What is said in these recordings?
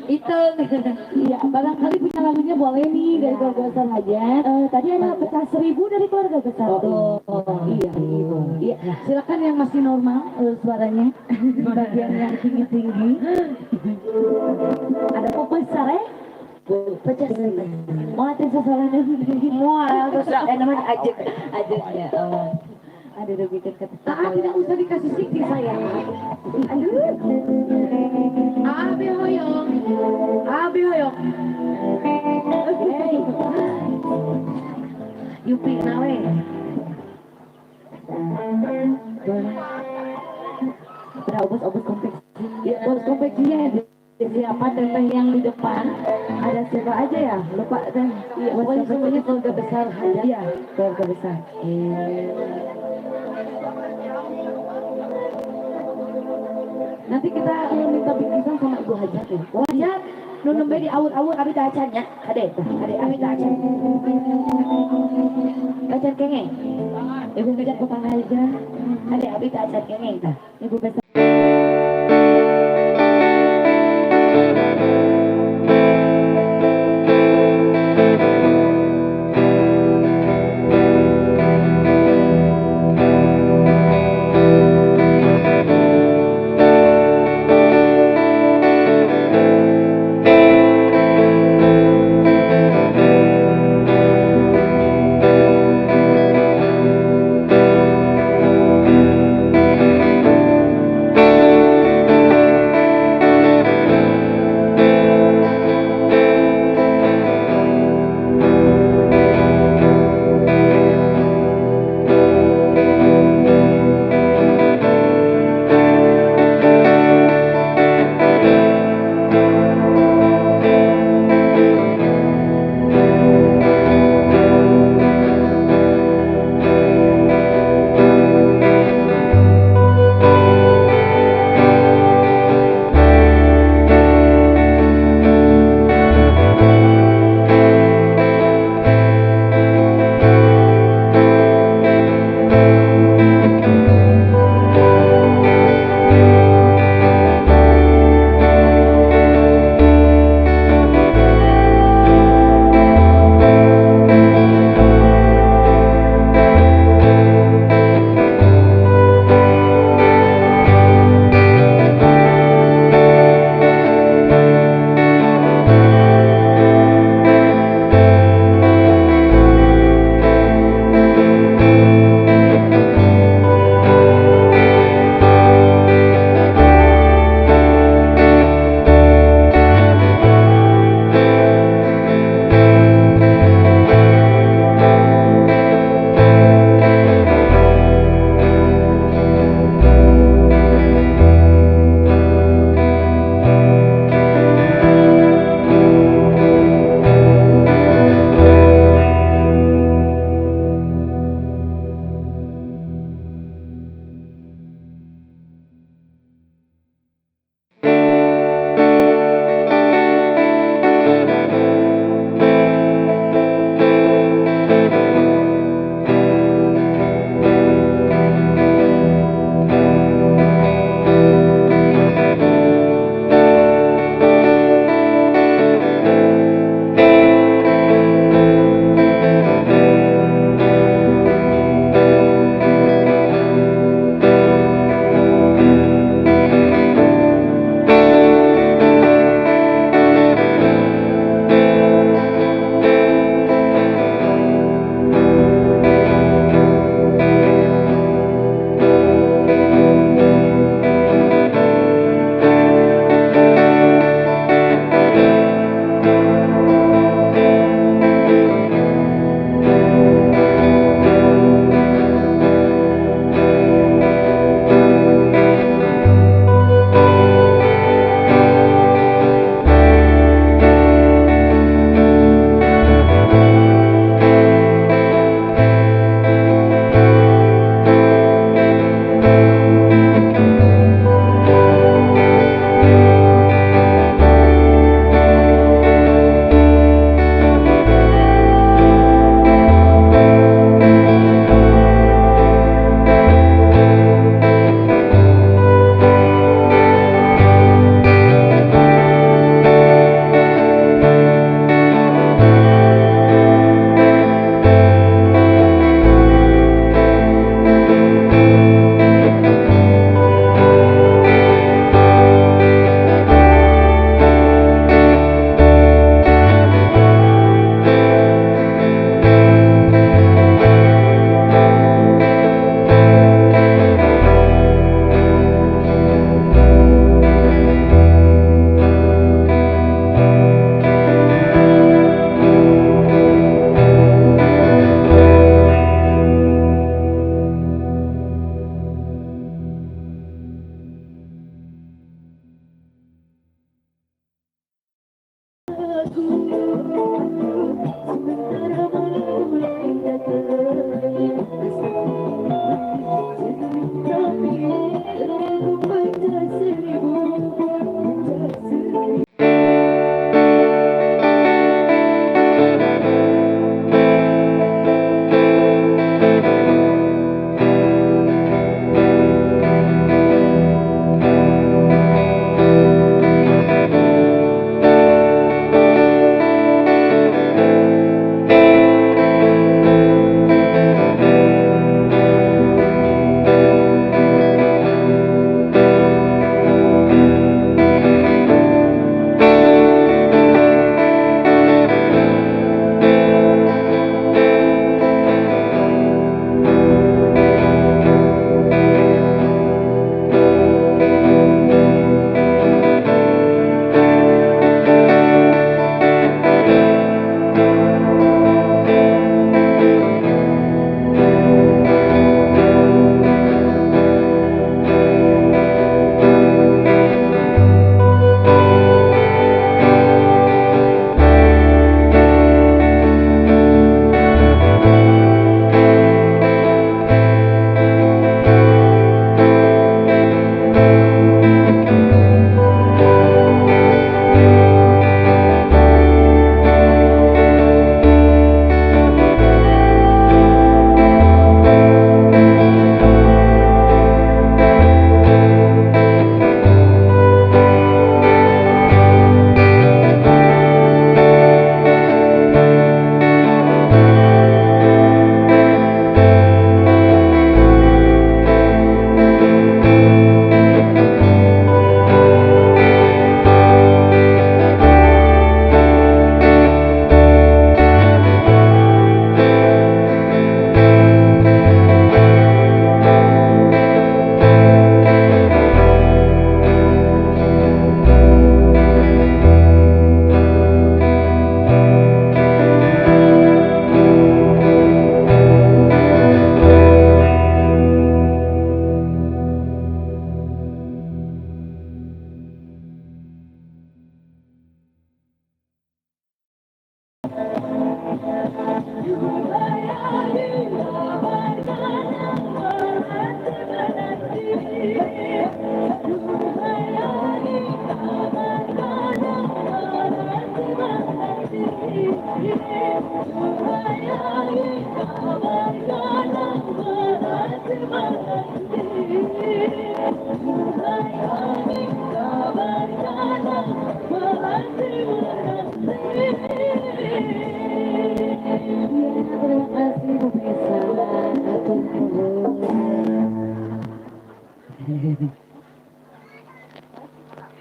Itu. Iya, barangkali punya lagunya boleh nih dari keluarga besar aja. Tadi ada pecah 1000 dari keluarga besar tuh. Iya, gitu. Iya, silakan yang masih normal suaranya, bagian yang tinggi-tinggi. Ada pop besar ya? Pecah 1000. Mau hati sesuatu Mual terus namanya ajek ya Allah. ada bikin kata. Tidak usah dikasih sikti saya. Aduh. Abi hoyong. Abi hoyong. Hey. Yupi nawe. Udah obos-obos konveksi. Ya, obos konveksinya siapa teteh yang di depan? Ada siapa aja ya? Lupa deh. Iya, pokoknya semuanya keluarga besar aja. Iya, keluarga besar. Nanti kita minta bikinan sama Ibu Hajat ya. Wajat nu nembe di awur-awur abi teh acan nya. Ade abi teh acan. Acan kengeng. Ibu Hajat kepala aja. Ade abi teh acan kengeng tah. Ibu besar.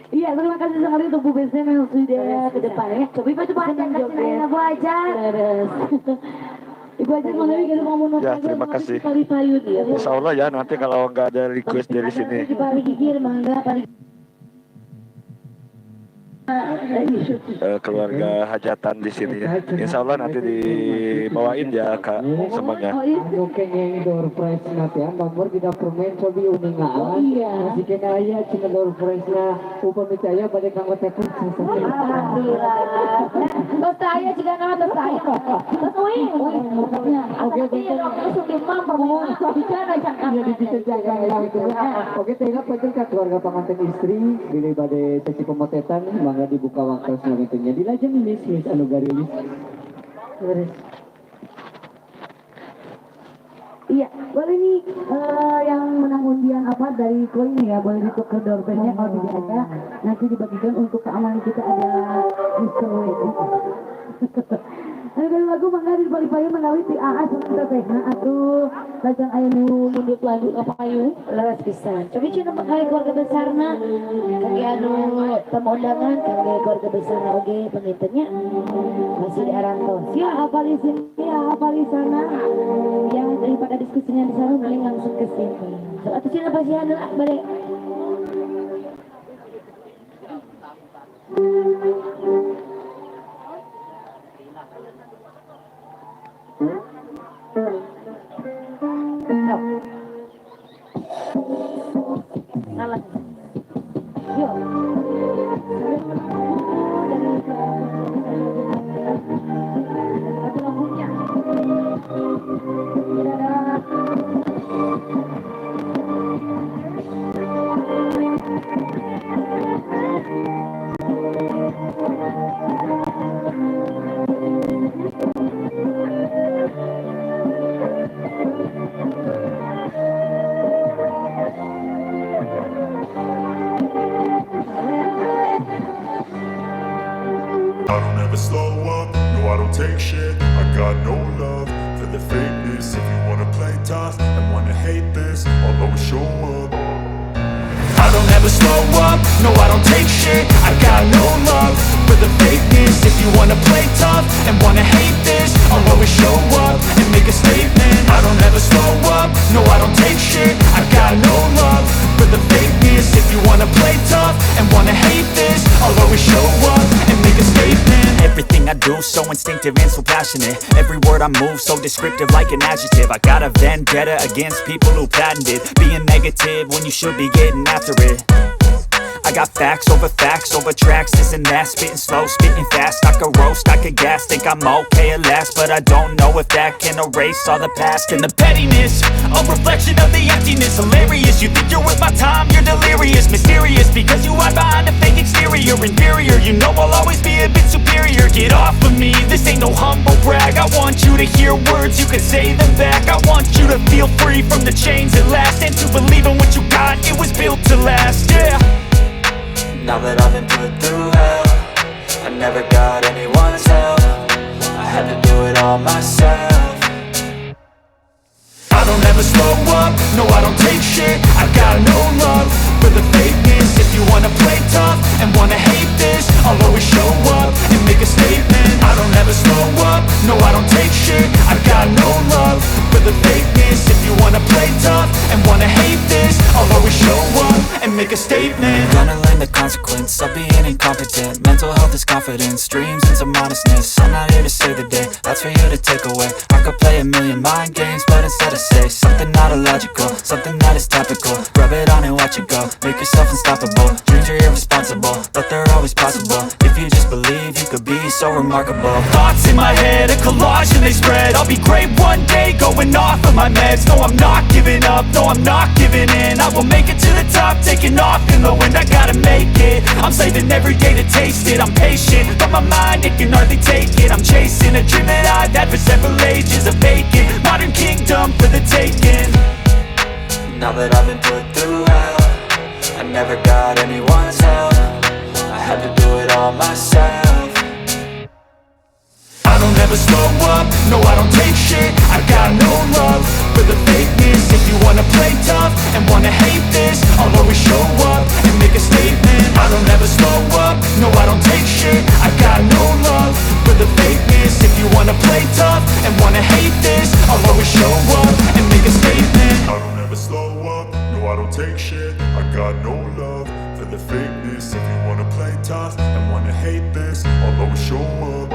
Iya, terima kasih sekali untuk Bu Besem yang sudah ke depannya. Coba Ibu coba aja kasih Bu Aja. Ibu Aja mau lagi kita mau Ya, terima kasih. Ya. Insya Allah ya, nanti kalau nggak ada request dari sini. Di Pari Gigir, Mangga, Pari Keluarga hajatan di sini ya. Insya Allah nanti dibawain ya Kak semuanya. Oke yang door prize nanti ya, nomor tidak permain cobi uningaan. Iya. Masih kena ya cina door prize na upah micaya balik kang telepon. Alhamdulillah. Terus saya juga nama terus saya. Terus Oke, bicara jangan. Iya dibicara yang itu. Oke, tengah pajak ke keluarga pengantin istri bila badai sesi pemotetan mangga dibuka waktu selanjutnya dilajeng list anu garilis. Iya, boleh nih yang menang undian apa dari koin ya, boleh ditukar doorpendnya kalau tidak ada, nanti dibagikan untuk keamanan kita ada Mr. Wedi. Ada lagu mangga di Bali-Bali menawi ti AA senang tetehna atuh lajang aya nu mundut lagu ka payung leres pisan. Cobi cenah kali keluarga besarna kangge anu tamu undangan kangge keluarga besarna oge pengintennya masih diarantos. Ya hafal di sini, ya hafal di sana. Yang daripada diskusinya di sana mending langsung ke sini. So atuh cenah pasihan lah balik. Salah. Yuk. I don't ever slow up, no I don't take shit. I got no love for the fakeness. If you wanna play tough and wanna hate this, I'll always show up. I don't ever slow up, no I don't take shit. I got no love for the fakeness. If you wanna play tough and wanna hate this, I'll always show up and make a statement. I don't ever slow up, no I don't take shit. I got no love for the fakeness. If you wanna play tough and wanna hate this, I'll always show up and make a statement. Everything I do so instinctive and so passionate. Every word I move so descriptive like an adjective. I got a vendetta against people who patented being negative when you should be getting after it. I got facts over tracks, this and that. Spitting slow, spitting fast, I could roast, I could gas. Think I'm okay at last, but I don't know if that can erase all the past. And the pettiness, a reflection of the emptiness. Hilarious, you think you're worth my time, you're delirious. Mysterious, because you hide behind a fake exterior. Inferior, you know I'll always be a bit superior. Get off of me, this ain't no humble brag. I want you to hear words, you can say them back. I want you to feel free from the chains at last, and to believe in what you got, it was built to last, yeah. Now that I've been put through hell, I never got anyone's help. I had to do it all myself. I don't ever slow up, no I don't take shit. I got no love for the fakeness. If you wanna play tough and wanna hate this, I'll always show up and make a statement. I don't ever slow up, no I don't take shit. I got no love for the fakeness. If you wanna play tough and wanna hate this, I'll always show up and make a statement. Gonna learn the consequence of being incompetent. Mental health is confidence, dreams and some modestness. I'm not here to save the day, that's for you to take away. I could play a million mind games, but instead I say something not illogical, something that is topical. Rub it on and watch it go, make yourself unstoppable. Dreams are irresponsible, but they're always possible. If you just believe, you could be so remarkable. Thoughts in my head, a collage and they spread. I'll be great one day, going off of my meds. No, I'm not giving up, no, I'm not giving in. I will make it to the top, taking off in the wind. I gotta make it, I'm saving every day to taste it. I'm patient, but my mind, it can hardly take it. I'm chasing a dream that I've had for several ages. A vacant, modern kingdom for the taking. Now that I've been put through hell, I never got anyone's help. I had to do it all myself. I don't ever slow up, no I don't take shit. I got no love for the fakeness. If you wanna play tough and wanna hate this, I'll always show up and make a statement. I don't ever slow up, no I don't take shit. I got no love for the fakeness. If you wanna play tough and wanna hate this, I'll always show up and make a statement. I don't ever slow up, no I don't take shit. I got no love for the fakeness. If you wanna play tough and wanna hate this, I'll always show up.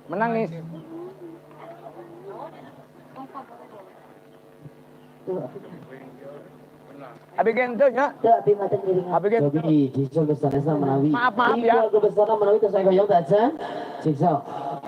Menangis. Abi gento nya. Tuh, abi mata ngiring. Abi gento. Tapi Cico besarnya menawi. Maaf ya. Iko kebesaran menawi terus saya goyong daca. Cico.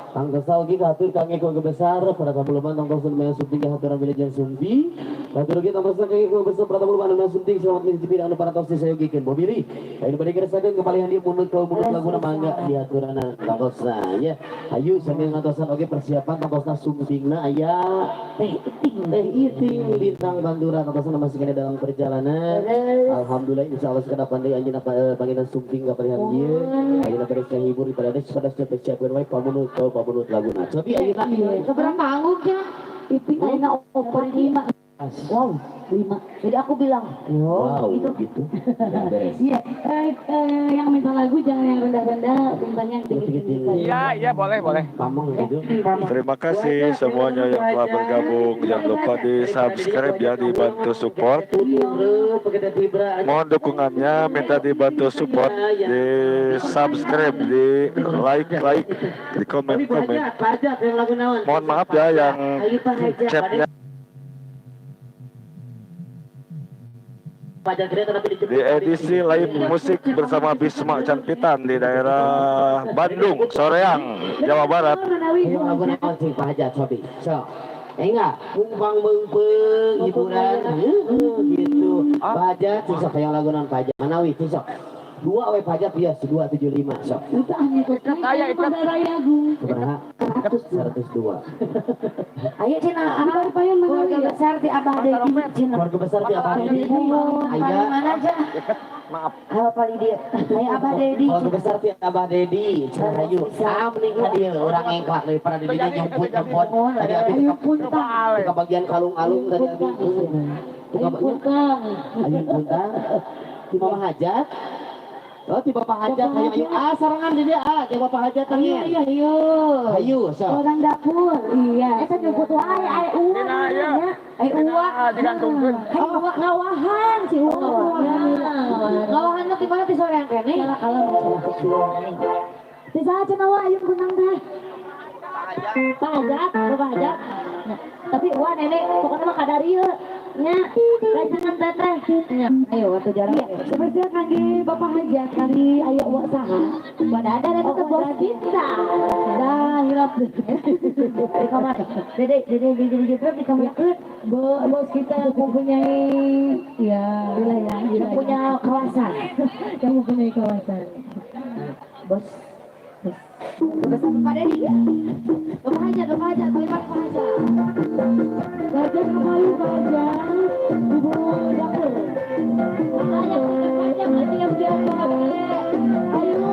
Kang desa lagi katur kang iko kebesar pada kabuluman tong dosun maya sumbi haturan milik yang sumbi. Lagu kita bersama kayak bersama Pratama Bandung Sunting selamat mencicipi anu para tos saya gikin mobil. Ayo bade keresakeun kepalihan dia munut lagu mangga diaturana tangosna ya. Ayo sambil ngatosan oge persiapan tangosna sumpingna aya teh iting bintang bandura tangosna masih kena dalam perjalanan. Alhamdulillah insyaallah sekadar pandai anjeunna panginan sumping kepalihan dia. Ayeuna bade kahibur pada pada siapkeun wae pamunut laguna. Tapi ayeuna Keberapa anggungnya? Itu ayeuna oper 5. Wow, 5. Jadi aku bilang, wow gitu. iya, yang minta lagu jangan yang rendah-rendah, mintanya yang tinggi-tinggi saja. Iya, boleh. Pamong gitu. Terima kasih semuanya yang telah bergabung. Jangan lupa di subscribe ya, dibantu support. Mohon dukungannya, minta dibantu support, di subscribe, di like, di komen. Mohon maaf ya yang chatnya. Di edisi live musik bersama Bisma Canpitan di daerah Bandung, Soreang, Jawa Barat. Lagu naon sih Pak Hajat Sobi? So, enggak, kumpang beungpeung hiburan gitu. Pak Hajat susah kayak lagu naon Pak Hajat. Manawi susah. 2 we Pak Hajat bias 275 so. Itu hanya saya pada rayagu. Kumaha? 102. Ayo cina, apa payun keluarga besar di Abah Dedi cina. Keluarga besar di Abah Dedi. Ayo mana aja? Maaf. Apa dia? Ayo Abah Dedi. Keluarga besar di Abah Dedi. Cina ayo. Mending dia orang engklak daripada di dinya nyumput. Tadi abi ke bagian kalung-alung tadi abi. Ayo puntang. Ayo puntang. Di Mama Hajat. Oh, di Bapak Hajat, ayo, sarangan di dia, di Bapak Hajat tanya. Ayo, so. Orang dapur, iya. Eta nyebut wae, ayo uang, ya. Ayo uang. Ayo uang ngawahan, si uang. Ngawahan nanti mana di sore yang kene? Di sana aja nawa, ayo benang dah. Pak Hajat. Tapi uang nenek, pokoknya mah kadari ya. Nya, rajangan teteh. Ayo waktu jalan. Seperti kaki Bapak Hajat kali ayo uang saha. Pada ada tetap bos kita. Dah hilap. Di kamar. Dede di kamar. Bos kita mempunyai ya wilayah. Punya kawasan. Yang mempunyai kawasan. Bos. Bersama Pak Dedi ya? Bapak Hajat, terlibat Pak Hajat. Gajah kembali Pak Hajat. Ibu dapur. Ayo, nanti yang dia ayo, ayo.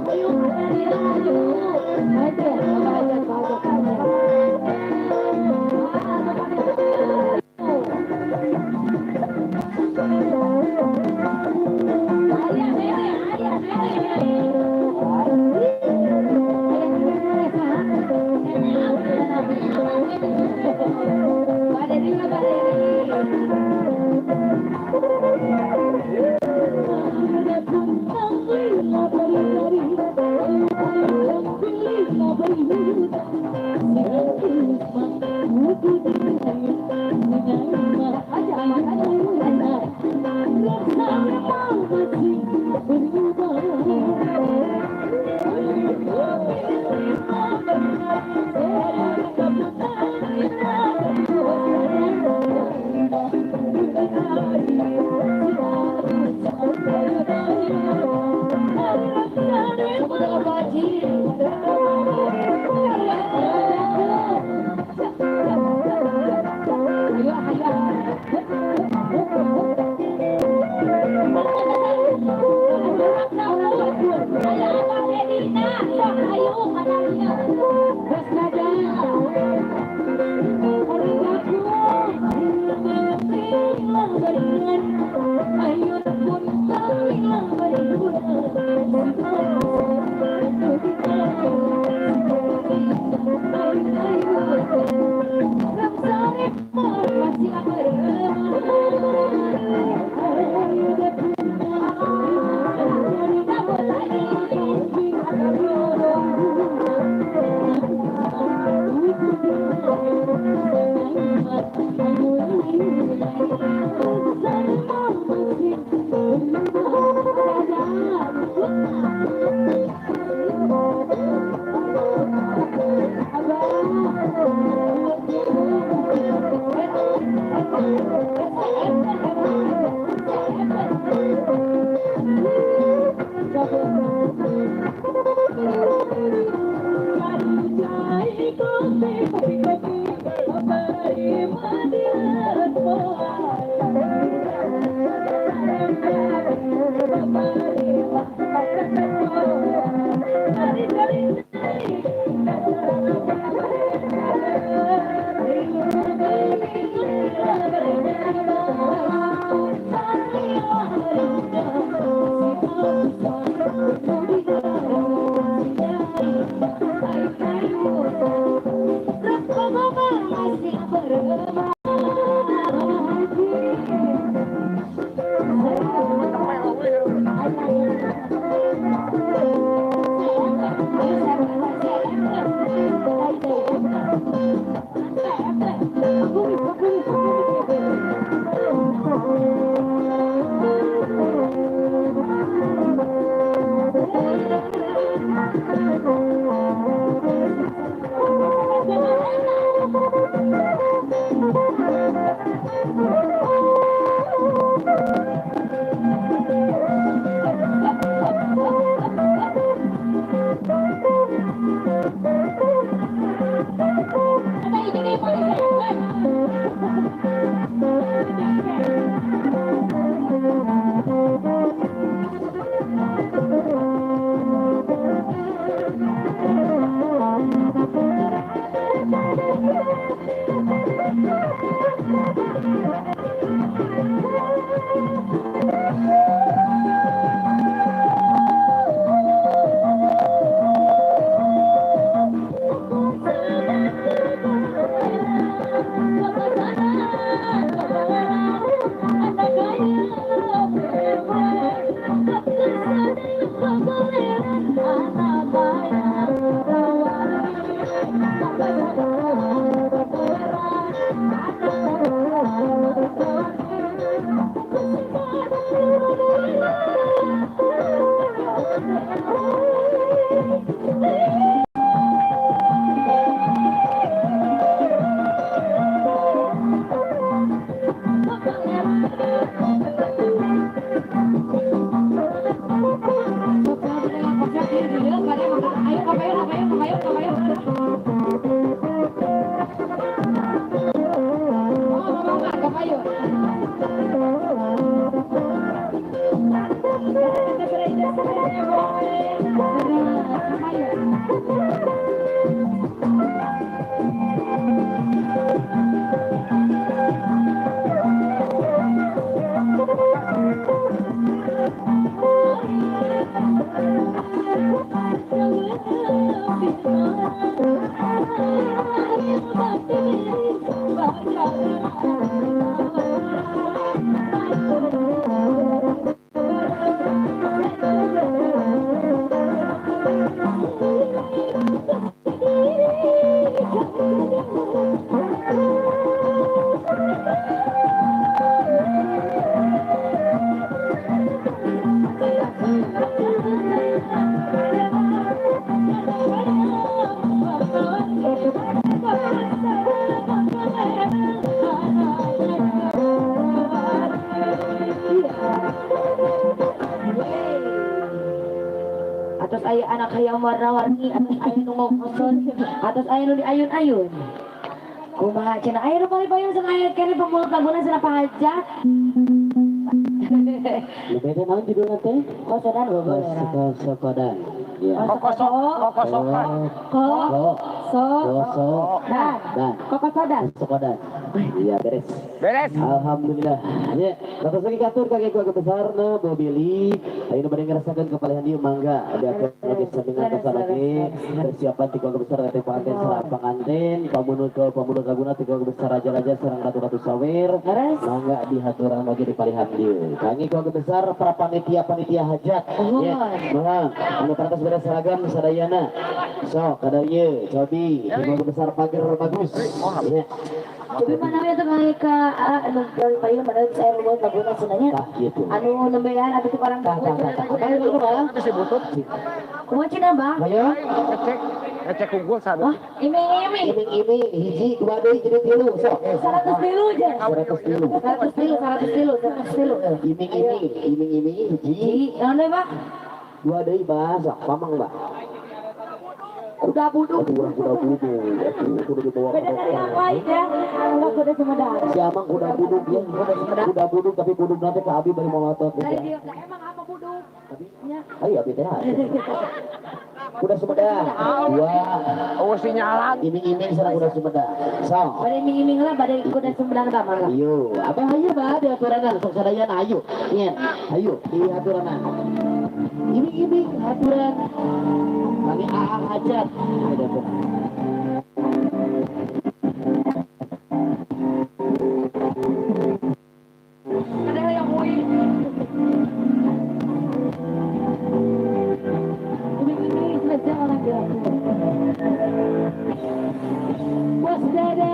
Ayo, Pak Hajat. Pak Dedi. Atas aya anak hayang warna-warni, atas aya nu ngokoson, atas aya nu diayun-ayun. Kumaha cenah aya nu pali-payun cenah aya kene pemulut laguna cenah pahajat. Lebih teh naon judulna teh? Kosodan boboleran. Kosodan. Ya. Kokosodan. Kosodan. Iya beres. Alhamdulillah. Ya, terus lagi katur kakek keluarga besar na Bobili. Ayo bade ngerasakeun kepalihan dieu mangga. Ada lagi sampingan besar lagi. Persiapan ti keluarga besar teh pengantin sareng pangantin, pamunut laguna ti keluarga besar raja-raja sareng ratu-ratu sawer. Mangga dihaturan lagi di palihan dieu. Kami keluarga besar para panitia hajat. Ya, mohon anu paratos beres seragam sadayana. So, kada ieu cobi keluarga besar pager bagus. Ya. Jadi mana we teh ka anu payun mana saya rumah laguna sebenarnya. Gitu. Anu nembean atuh orang Tah. Kumaha cenah Bang? Ayo. ngecek unggul satu. Oh, iming-iming. Iming-iming hiji dua deui jadi 3 sok. 100 tilu aja. 100 tilu. Iming-iming hiji. Naon deui, Pak? 2 deui bahasa pamang, Mbak. Kuda buduk. Kuda buduk. Kuda dibawa. Beda dari yang lain ya. Enggak kuda Sumedang. Siapa kuda buduk ya? Kuda buduk tapi buduk nanti ke abi bari motor. Dari dia emang apa buduk? Ya. Ayo abi teh. Kuda Sumedang. 2. Oh sinyalan. Iming-iming sana kuda Sumedang. Sok. Bade iming-iming lah bade kuda Sumedang tah mah. Ayo, apa ayo ba di aturanan sok sadayan ayo. Nyen. Ayo di aturanan. Iming-iming aturan. Kami aang hajat. Ada apa? Ada yang mui. Iming-iming saja orang gila. Bos dada.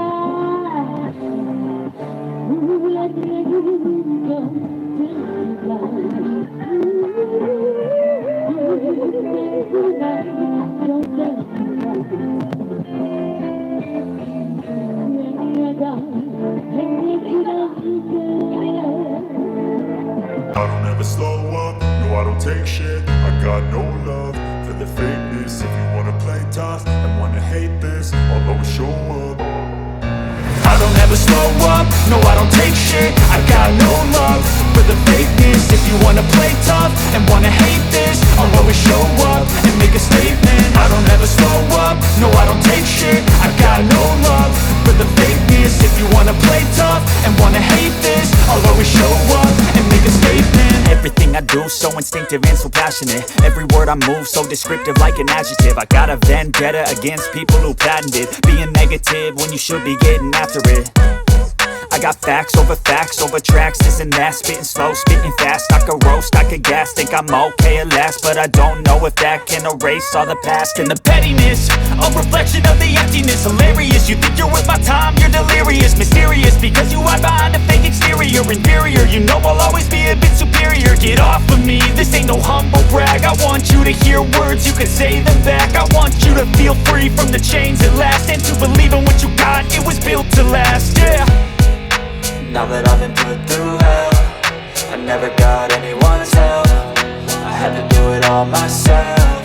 I don't ever slow up, no I don't take shit. I got no love for the fakeness. If you wanna play tough and wanna hate this, I'll always show up. I don't ever slow up, no I don't take shit. I got no love for the fakeness. If you wanna play tough and wanna hate this, I'll always show up and make a statement. I don't ever slow up, no I don't take shit. I got no love for the fakeness. If you wanna play tough and wanna hate this, I'll always show up and make a statement. Everything I do so instinctive and so passionate. Every word I move so descriptive like an adjective. I got a vendetta against people who patented being negative when you should be getting after it. I got facts over tracks, this and that. Spitting slow, spitting fast. I could roast, I could gas. Think I'm okay at last, but I don't know if that can erase all the past. And the pettiness, a reflection of the emptiness. Hilarious, you think you're worth my time, you're delirious. Mysterious, because you hide behind a fake exterior. Inferior, you know I'll always be a bit superior. Get off of me, this ain't no humble brag. I want you to hear words, you can say them back. I want you to feel free from the chains at last, and to believe in what you got, it was built to last, yeah. Now that I've been put through hell, I never got anyone's help. I had to do it all myself.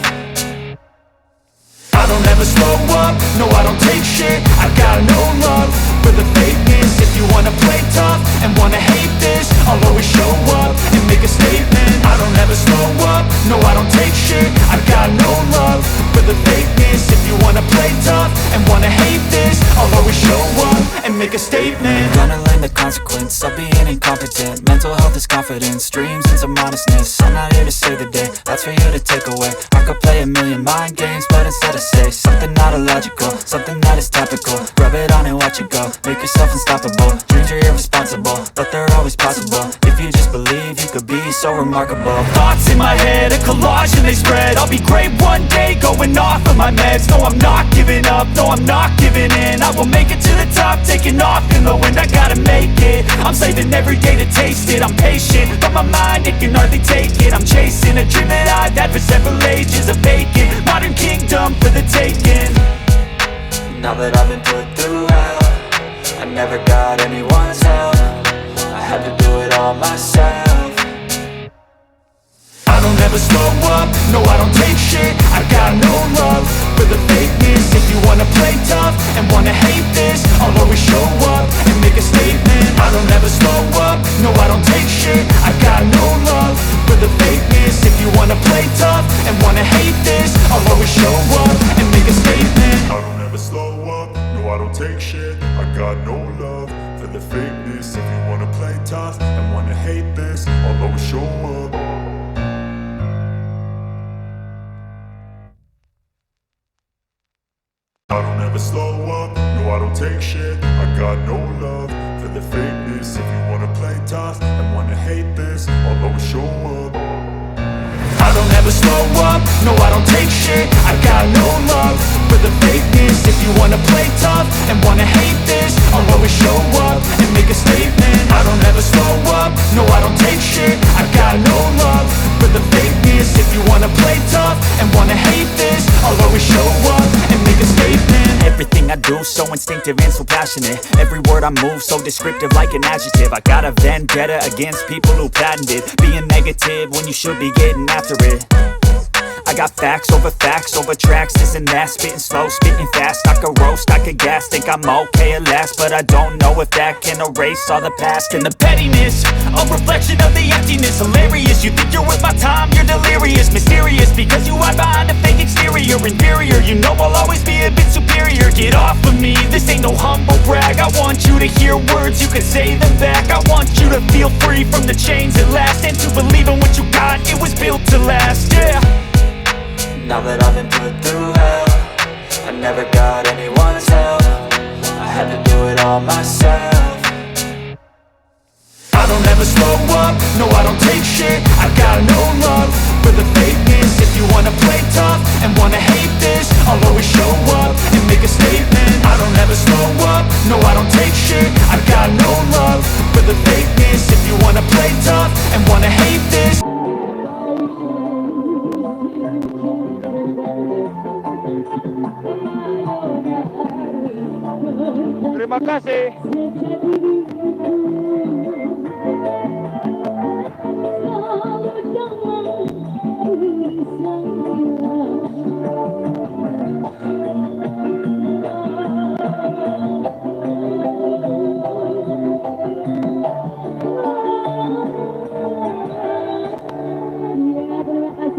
I don't ever slow up, no I don't take shit. I got no love for the fakeness. If you wanna play tough and wanna hate this, I'll always show up and make a statement. I don't ever slow up, no I don't take shit. I got no love for the fakeness. If you wanna play tough and wanna hate this, I'll always show up and make a statement. Gonna learn the consequence of being incompetent. Mental health is confidence, dreams and some honestness. I'm not here to save the day, that's for you to take away. I could play a million mind games, but instead I say something not illogical, something that is topical. Rub it on and watch it go, make yourself unstoppable. Dreams are irresponsible, but they're always possible. If you just believe, you could be so remarkable. Thoughts in my head, a collage and they spread. I'll be great one day, going off of my meds. No, I'm not giving up, no, I'm not giving in. I will make it to the top, taking off in the wind. I gotta make it, I'm saving every day to taste it. I'm patient, but my mind, it can hardly take it. I'm chasing a dream that I've had for several ages. A vacant, modern kingdom for the taking. Now that I've been put through hell, I never got anyone's help. I had to do it all myself. I don't ever slow up, no I don't take shit. I got no love for the fakeness. If you wanna play tough and wanna hate this, I'll always show up and make a statement. I don't ever slow up, no I don't take shit. I got no love for the fakeness. If you wanna play tough and wanna hate this, I'll always show up and make a statement. I don't ever slow up, no I don't take shit. I got no love for the fakeness. If you wanna play tough and wanna hate this, I'll always show up. I don't ever slow up, no I don't take shit. I got no love for the fakeness. If you wanna play tough and wanna hate this, I'll always show up. I don't ever slow up, no I don't take shit. I got no love for the fakeness. If you wanna play tough and wanna hate this, I'll always show up and make a statement. I don't ever slow up, no I don't take shit. I got no love for the fakeness. If you wanna play tough and wanna hate this, I'll always show up and Everything I do so instinctive and so passionate. Every word I move so descriptive like an adjective. I got a vendetta against people who patented being negative when you should be getting after it. I got facts over tracks, this and that. Spitting slow, spitting fast. I could roast, I could gas. Think I'm okay at last, but I don't know if that can erase all the past. And the pettiness, a reflection of the emptiness. Hilarious, you think you're worth my time, you're delirious. Mysterious, because you hide behind a fake exterior. Inferior, you know I'll always be a bit superior. Get off of me, this ain't no humble brag. I want you to hear words, you can say them back. I want you to feel free from the chains at last, and to believe in what you got, it was built to last, yeah. Now that I've been put through hell, I never got anyone's help. I had to do it all myself. I don't ever slow up, no I don't take shit. I got no love for the fakeness. If you wanna play tough and wanna hate this, I'll always show up and make a statement. I don't ever slow up, no I don't take shit. I got no love for the fakeness. If you wanna play tough and wanna hate this. Terima kasih.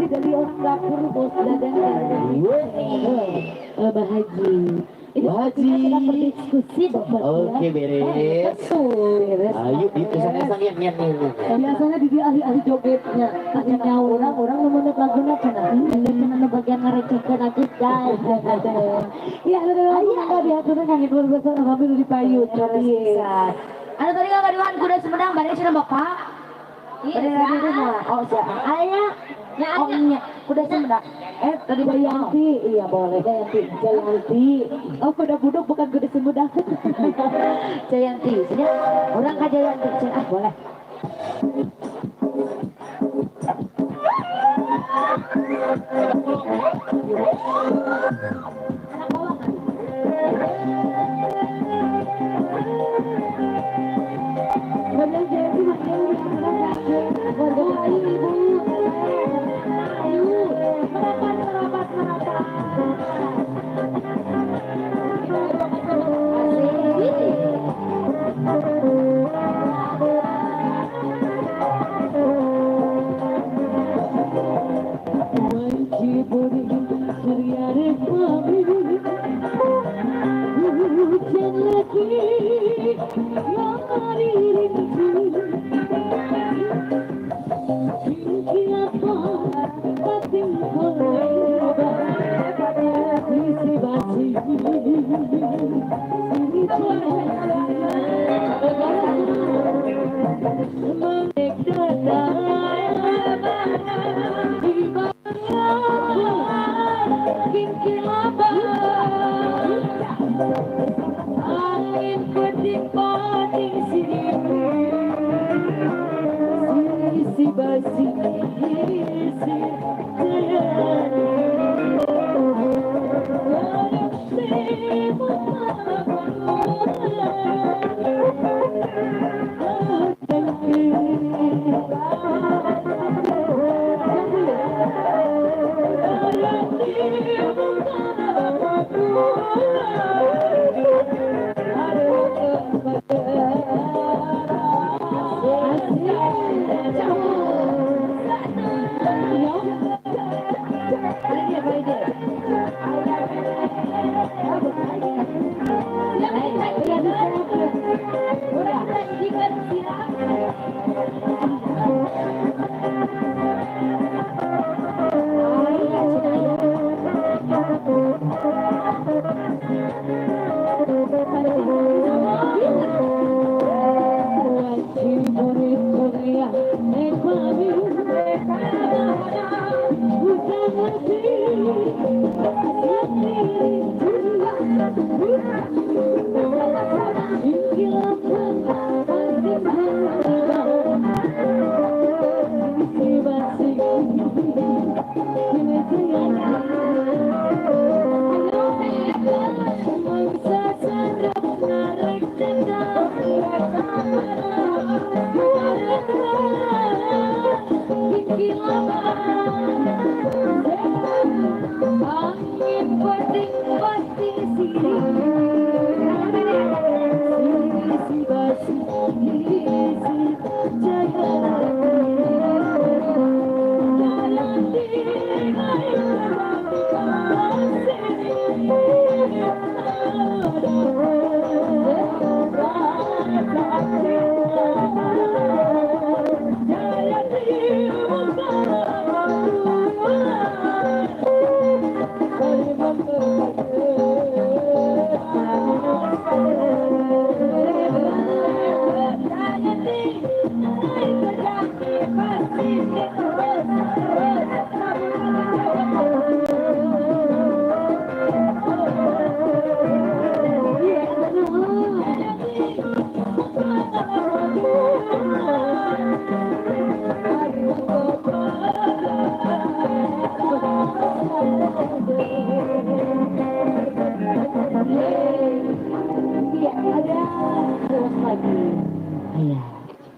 Dari orang dapur bos Dadan Bahaji. Ini Bahaji. kita berdiskusi Bapak. Oke, beres. Beres. Ayo ditusuk-tusuk yang Biasanya di ahli-ahli jogetnya, tanya orang memenuhi lagunya kena. Kena bagian ngerecokan aku guys. Iya, ada lagu diaturnya kan itu biasa kami di payu. Ada tadi nggak Diwan kuda Sumedang, badai sudah bapak. Iya, di rumah. Oh, siapa? Ayah. Oh iya, kuda Sumedang. Tadi Jayanti, iya boleh Jayanti. Oh, kuda buduk bukan kuda Sumedang. Jayanti, sini orang ke Jayanti, sini boleh.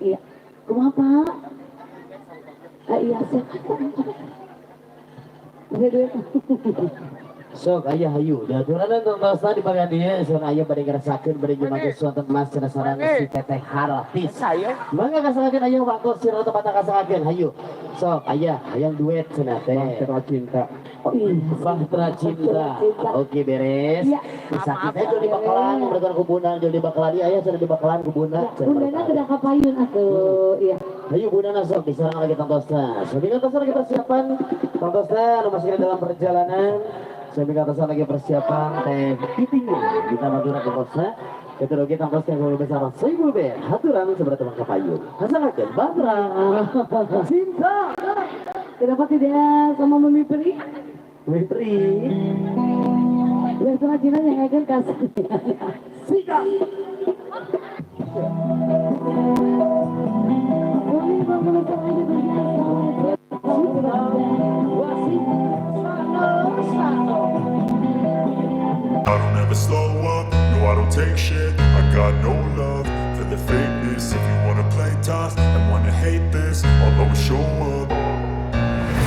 Iya. Kumaha Pak? Iya siap. Duit. Sok aya hayu, daturan untuk dosa di bagian dia, sok aya bade ngerasakeun bade jumages wonten Mas cenah sareng si Teteh Hartis. Mangga kasakeun aya waktu sira tempat kasakeun hayu. Sok aya hayang duet cenah teh. Bahtera cinta. Bahtera cinta. Oke beres. Sakit teh jadi bakalan mereka kubunan jadi bakalan aya cenah di bakalan kubunan. Bundana kedah kapayun atuh. Iya. Hayu bunana sok diserang lagi Tantosna. Sabina Tantosna lagi persiapan. Tantosna anu masih dalam perjalanan. Sabina Tantosna lagi persiapan teh piting di Taman Madura Tantosna. Ketua kita Tantosna yang besar Soibul Ben. Haturan sebelah teman kapayun. Hasangakeun Batra. Cinta. Kenapa tidak sama Mami Pri? Witri. Biar kerajinan yang akan kasih. Sika. I don't ever slow up, no I don't take shit. I got no love for the fakeness. If you wanna play tough and wanna hate this, I'll always show up.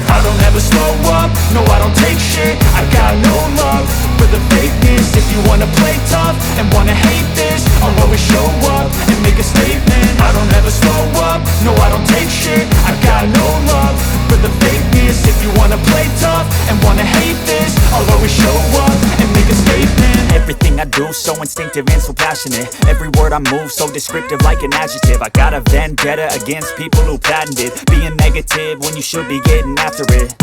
I don't ever slow up, no I don't take shit. I got no love for the fakeness. If you wanna play tough and wanna hate this, I'll always show up and make a statement. I don't ever slow up, no I don't take shit. I got no love for the fakeness. If you wanna play tough and wanna hate this, I'll always show up and make a statement. Everything I do so instinctive and so passionate. Every word I move so descriptive like an adjective. I got a vendetta against people who patented being negative when you should be getting after it.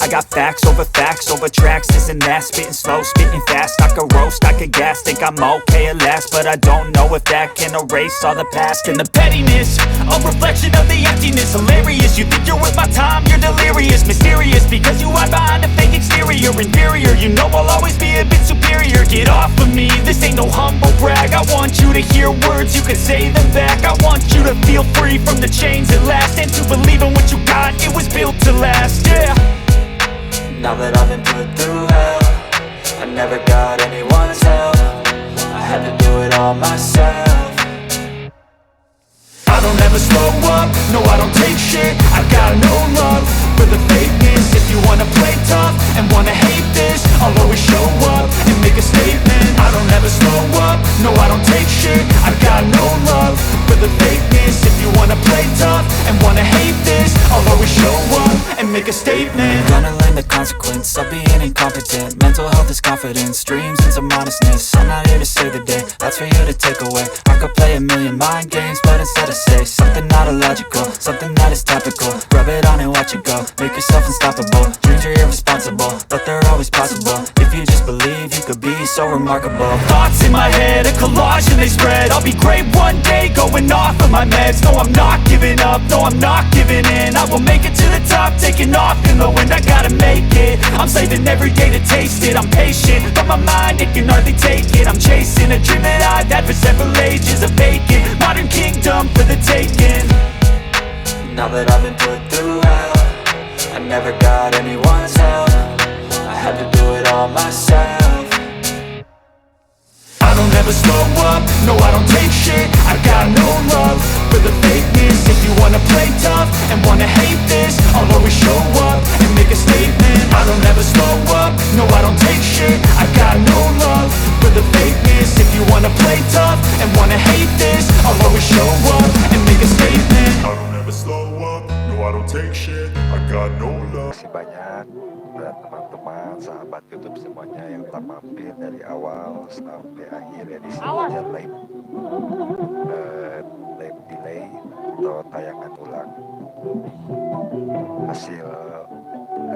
I got facts over tracks, this and that. Spitting slow, spitting fast. I could roast, I could gas. Think I'm okay at last, but I don't know if that can erase all the past. And the pettiness, a reflection of the emptiness. Hilarious, you think you're worth my time, you're delirious. Mysterious, because you hide behind a fake exterior. Inferior, you know I'll always be a bit superior. Get off of me, this ain't no humble brag. I want you to hear words, you can say them back. I want you to feel free from the chains at last, and to believe in what you got, it was built to last, yeah. Now that I've been put through hell, I never got anyone's help. I had to do it all myself. I don't ever slow up, no I don't take shit. I got no love for the fakeness. If you wanna play tough and wanna hate this, I'll always show up and make a statement. I don't ever slow up, no I don't take shit. I got no love for the fakeness. If you wanna play tough and wanna hate this, I'll always show up and make a statement. Gonna learn the consequence of being incompetent. Mental health is confidence, dreams into modestness. I'm not here to save the day, that's for you to take away. I could play a million mind games, but instead I say something not illogical, something that is topical. Rub it on and watch it go, make yourself unstoppable. Dreams are irresponsible, but they're always possible. If you just believe, you could be so remarkable. Thoughts in my head, a collage and they spread. I'll be great one day, going off of my meds. No, I'm not giving up, no, I'm not giving in. I will make it to the top, taking off in the wind. I gotta make it, I'm saving every day to taste it. I'm patient, but my mind, it can hardly take it. I'm chasing a dream that I've had for several ages. A vacant, modern kingdom for the taking. Now that I've been put through hell, I never got anyone's help. I had to do it all myself. I don't ever slow up, no I don't take shit. I got no love for the fakeness. If you wanna play tough and wanna hate this, I'll always show up and make a statement. I don't ever slow up, no I don't take shit. I got no love for the fakeness. If you wanna play tough and wanna hate this, I'll always show up and make a statement. I don't ever slow up, no I don't take shit. I got no love. Terima kasih banyak buat teman-teman, sahabat YouTube semuanya yang telah mampir dari awal sampai akhir edisi Wajar Live delay atau tayangan ulang hasil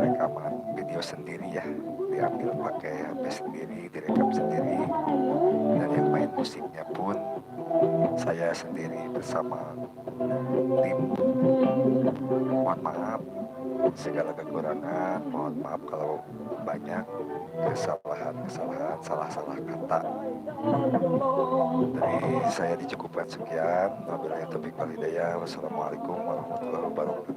rekaman video sendiri ya, diambil pakai HP sendiri, direkam sendiri, dan yang main musiknya pun saya sendiri bersama tim. Mohon maaf segala kekurangan, mohon maaf kalau banyak kesalahan-kesalahan, salah-salah kata. Dari saya dicukupkan sekian. Wabillahi taufiq wal hidayah. Wassalamualaikum warahmatullahi wabarakatuh.